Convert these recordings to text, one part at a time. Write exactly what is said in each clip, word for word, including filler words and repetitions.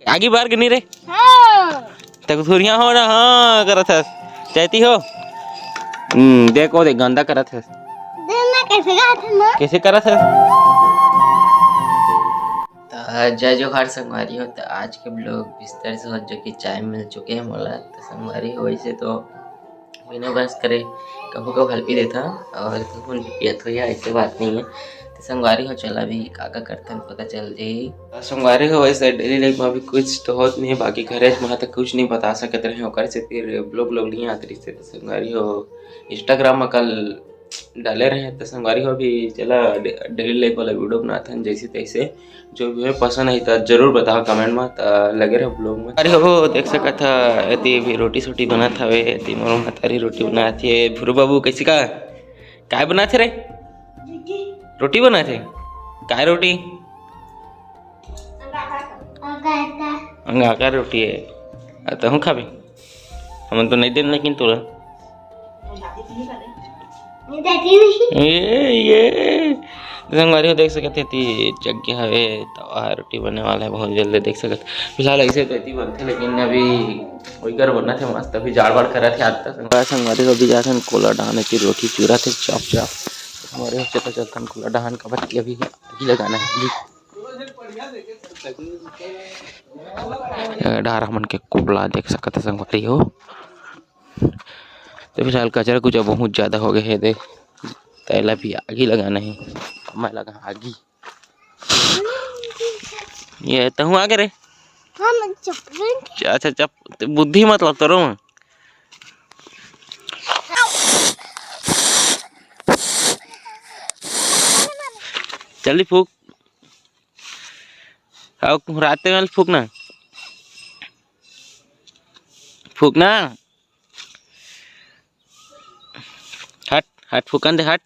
आगी बार के नहीं रे? हाँ। तक धुरिया हो ना, हाँ करत हस। चाहती हो? हम्म, देखो देख, गंदा करत हस। देख ना कैसे करत हस ना? कैसे करत हस? त जय जोहार संगवारी हो। त आज के ब्लॉग बिस्तर से हो, जो कि चाय मिल चुके हैं मोला। त संगवारी हो, वैसे तो बिना बस करे कभू कभू हल्पी देता और कभू पियत हो, या ऐसे बात नहीं है। त संगवारी हो, चला अभी का का करथन पता चल जाही। त संगवारी हो, वैसे डेली लाइफ में अभी कुछ तो होत नहीं है, बाकी घरे में तो कुछ नहीं बता सकत रहे, ओकर से फिर ब्लॉग ब्लॉग नहीं आत रहिस। त संगवारी हो, इंस्टाग्राम में कल डाले रहे, त संगवारी हो अभी चला डे-, डेली लाइफ वाला वीडियो बनाथन जैसे तैसे। जो भी है पसंद है त जरूर बताओ कमेंट में, त लगे रहो ब्लॉग में। अरे हो देख सकत ह, एती भी रोटी सोटी बनत हवे, एती मोर महतारी रोटी बनात हे। भुरू बाबू कैसे का, काय बनात हे रे? रोटी बनात हे। काय रोटी? अंगाकर रोटी है। आ, तहूँ खाबे? हमन तो नहीं देन लेकिन तोला। ये, ये। संगवारी हो देख सकत हे, एती जग गे हवे, तवा ह रोटी बने वाला है बहुत जल्दी, देख सकत। फिलहाल ऐसे तो एती बनथे, लेकिन अभी ओइकर बनत हे मस्त, अभी जाड़ वाड़ करत हे आज तक। संगवारी हो अभी जाथन कोला डाहन, एती रोटी चुरत हे चप चप। संगवारी हो चलथन कोला डाहन, काबर कि अभी आगी लगाना है, अभी ये डार हमन के कोला देख सकत हे संगवारी हो। तो फिलहाल कचरा कुचरा बहुत ज्यादा हो गए हे, देख तेला भी आगी लगाना है, मैं लगा आगी। ये तहूँ आगे रे। हम चप्पल अच्छा चप, बुद्धि मतलब तोरो में। जल्दी फूक। आओ, राते में फूक ना, फूक ना। हट, हट, फूकन दे, हट।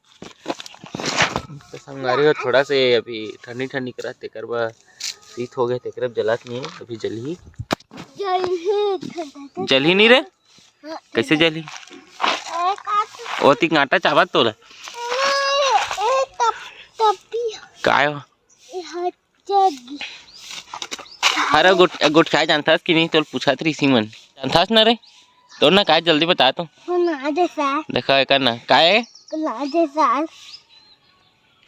तो संगवारी हो, थोड़ा से अभी ठंडी ठंडी करत, तेकर बर शीत हो गए, तेकर बर जलत नहीं है, अभी जलही। जलही ठंडा ठंडा। जलही नहीं रे? हाँ, कैसे जलही? ए, काट। ओती कांटा चाबत तोला। ए, ए, तप-, तपिया। काय हो? ए, हट जगी। अरे गुट-, गुटखाए जानथस कि नहीं? तोल पूछत रहिस मन। जानथस ना रे? तोर ना काय जल्दी बता तो। कोन आजे सा? देखा एकर ना। काय? कोन आजे सा?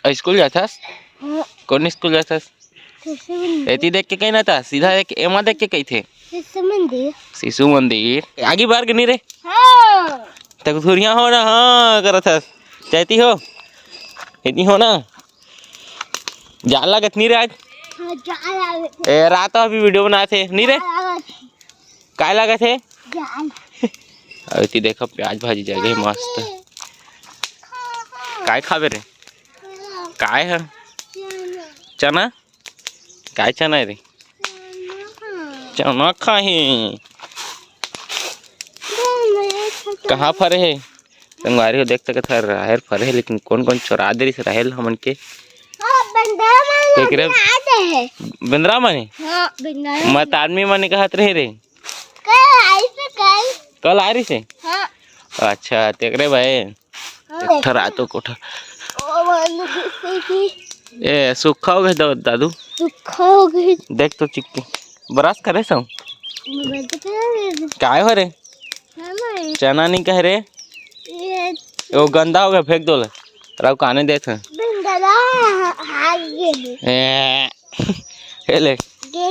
अ, स्कूल जाथस? हाँ। कोन स्कूल जाथस? शिशु मंदिर। एती देख के कही ना था, सीधा देख, एमा देख के कही थे। शिशु मंदिर। शिशु मंदिर। आगी बार के नहीं रे? हाँ। तक धुरिया हो ना, हाँ, करत हस। चाहती हो? एती हो ना? जाल लागत नहीं रे आज? हाँ, जाल लागत। ए, रात अभी वीडियो बनात हे, नहीं रे? जाल लागत। काय लागत हे? जाल। अभी ती देखो, प्याज भाजी जगे मस्त। हाँ, हाँ। काय खाबे रे? हाँ। काय है? चना। चना? काय चना है रे? हाँ, हाँ। चना खाही। हाँ, मैं खाता कहाँ हूँ। फरे है? संगवारी हो देख सकत हर, राहेर फरे हे, लेकिन कोन कोन चोरा दे रहिस राहेर ल हमन के। हाँ, बेंदरा मन तेकरे बिना दे हे। बेंदरा मन हे? हाँ, बेंदरा मन। मत आदमी मन कहत रहे रे। कल आई से कल। कल आ रहिस हे? हाँ। अच्छा, तेकरे भाई। हाँ। एक ठो रातो कोठा। ओ, मन किसी की। ए, सुखा हो गए दा-, दादू। सुखा हो गए। देख तो चिक्की। ब्रश करे सो? मैं तो करे। काय हो रे? चना नहीं कह रे। ये ओ गंदा हो गया, फेंक दो ले। राव काने देत है। गंदा हाथ ये है। ए, ए ले। ये।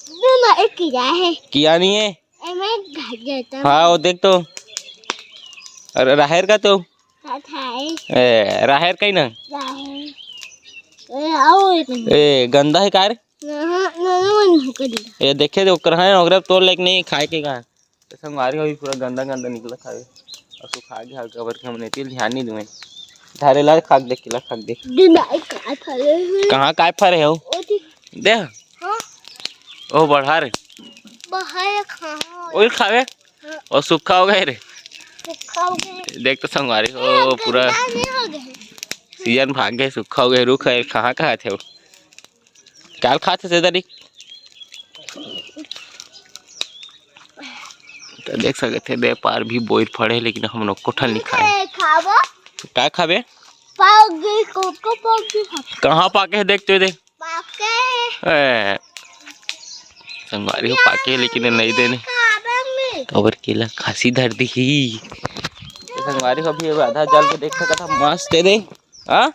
ये ना एक किया है। किया नहीं है। ए, मैं घर जाता हूँ। हाँ, वो देख तो। अरे, राहेर का तो। हाँ, था है। ए, राहेर का ही ना। राहेर। ए, आओ एक मिनट। ए, गंदा है का रे? हाँ, हाँ, हाँ, हाँ, हाँ, कर दिया। ये देखे तो ओकर है, ओकरा तोड़ लेके नहीं खाए के का। तो संगवारी अभी पूरा गंदा गंदा निकलत हवे। और सुखा गया हवे, काबर के हमने तेल ध्यान नहीं दुए। धारे ला खाक देख, ला खाक देख। दिन आई काय फरे हुए। कहाँ काय फरे हो? ओ ठीक। दे। हाँ। ओ बढ़ा रे। बढ़ा रे, हाँ। ओई खावे। हाँ। और सुखा हो गए रे। सुखा हो गए। देख तो संगवारी हो, ए, पूरा गंदा नहीं हो गए। सीजन भाग गए, सुखा हो गए, रुख है, कहाँ कहाँ थे वो? काल खात हे सेदरी। तो देख सकत हे, दे पार भी बोइर फड़े हे, लेकिन हम लोग कोठल नहीं खाए। ए, खाबो। का खाबे? पाओगी, कोको पाओगी खाबो। कहाँ पाके हे, देख तो दे। पाके। ए, संगवारी हो, पाके लेकिन नहीं देने। काबर के ला खांसी धर दी ही। तो संगवारी हो, अभी आधा जल के देख सकत ह, मस्त दे दे। हाँ?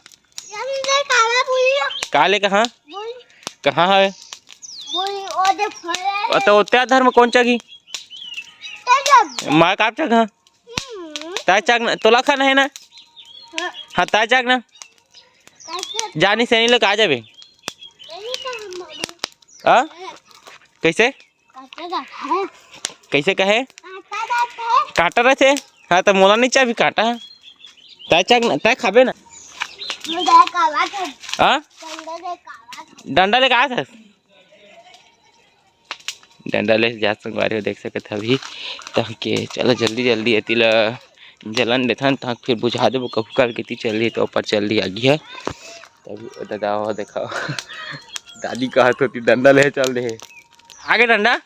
का ले कहाँ? कहाँ है? ओ तो ओत्या धर में कौन चघी? मैं का चघ, हाँ? ताय चघ ना, तोला खाना है ना? हाँ, ताय चघ ना। जानी से नहीं लोग आ जाबे। हाँ? कैसे? कैसे कहे? काटा रथे? हाँ, तो मोला नहीं चाही काटा। ताय चघ ना, ताय खाबे ना। हाँ? डंडा लेके आत हस? डंडा ले जा संगवारी हो, देख सकत ह अभी। तहके चला जल्दी जल्दी एती ला जलन देथन, तहक फिर बुझा देबो, कहू काल के ती चल रही तो ऊपर चल रही आगी है। तभी ओ दादा हो देखा, दादी कहत होती डंडा ले चल दे। आगे डंडा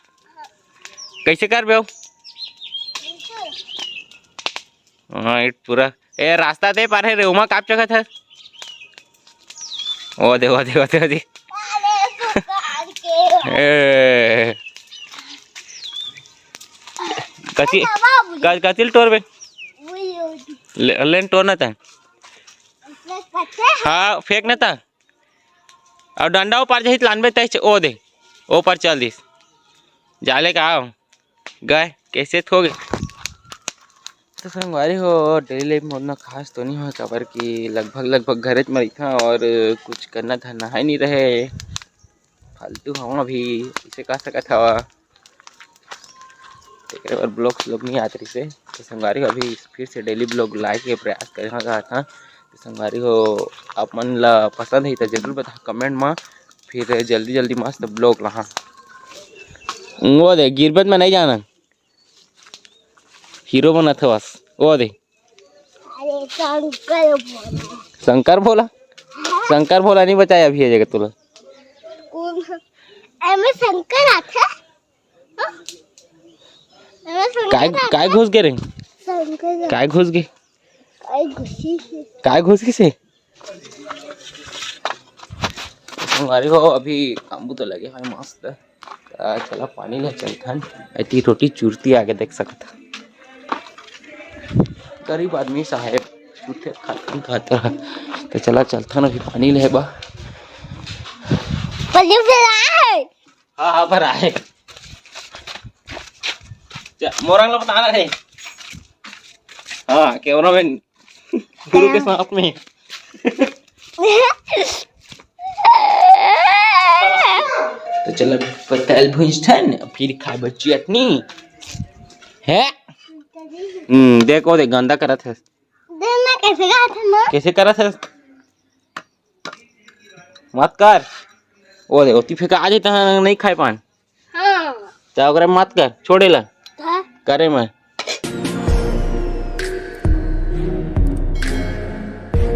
कैसे कर बे? हाँ, ये पूरा, ए, रास्ता दे पार है रे, उमा काप चकत है। ओ दे, ओ दे, ओ दे, ओ दे। ए, कथी, क-, कथी ल टोरबे? ले, लेन टोर ना ता। हाँ, फेंक ना ता। और डंडा ऊपर जही त लानबे तय, ओ दे, ऊपर चल दिस। जाले का आओ। गाय कैसे थो गे? तो संगवारी हो, डेली लाइफ में उतना खास तो नहीं हो, काबर कि लगभग, लगभग घरेच में रहिथन और कुछ करना धरना है नहीं रहे, फालतू हवा भी इसे कह सकत हवा। तेकर बर ब्लॉग्स लोग नहीं आत रहिसे। तो संगवारी हो, अभी फिर से डेली ब्लॉग लाए के प्रयास करना चाहत हन। तो संगवारी हो, आप मन ला पसंद है तो जरूर बता कमेंट में, फिर जल्दी जल्दी मस्त ब्लॉग लाहा। वो दे, गिरबत में नहीं जाना, हीरो बनत हवस। वो दे। अरे, शंकर भोला। शंकर भोला? हाँ। शंकर भोला नहीं बचाया अभी ये जगह तुला। कौन? एमे शंकर आथे? हाँ? एमे शंकर काय, आथे? काय घुस गे रे? शंकर आथे। काय घुस गे? काय घुसी से? काय घुस गे से? संगवारी हो, अभी कामबू तो लगे है मस्त। आ, चला पानी ले चलथन। एती रोटी चुरती आगे देख सकत ह। गरीब आदमी साहेब, चुरते खाथन खात रह। तो चला चलथन अभी पानी ले बा। पानी पिला है। हाँ, हाँ, भरा है। चा-, मोरंग ला बताना है। हाँ, कैमरा मैन गुरु के साथ में। तो चल, पताल भूंजथन, फिर खाए बर चटनी। है? हम्म, देखो, देख, गंदा करत है। देख ना, कैसे करत है ना? कैसे करत है? मत कर। ओ दे, ओती फेंका आ जाता है, नहीं खाए पान। हाँ। त ओकरा मत कर, छोड़े ला। हाँ। करे में।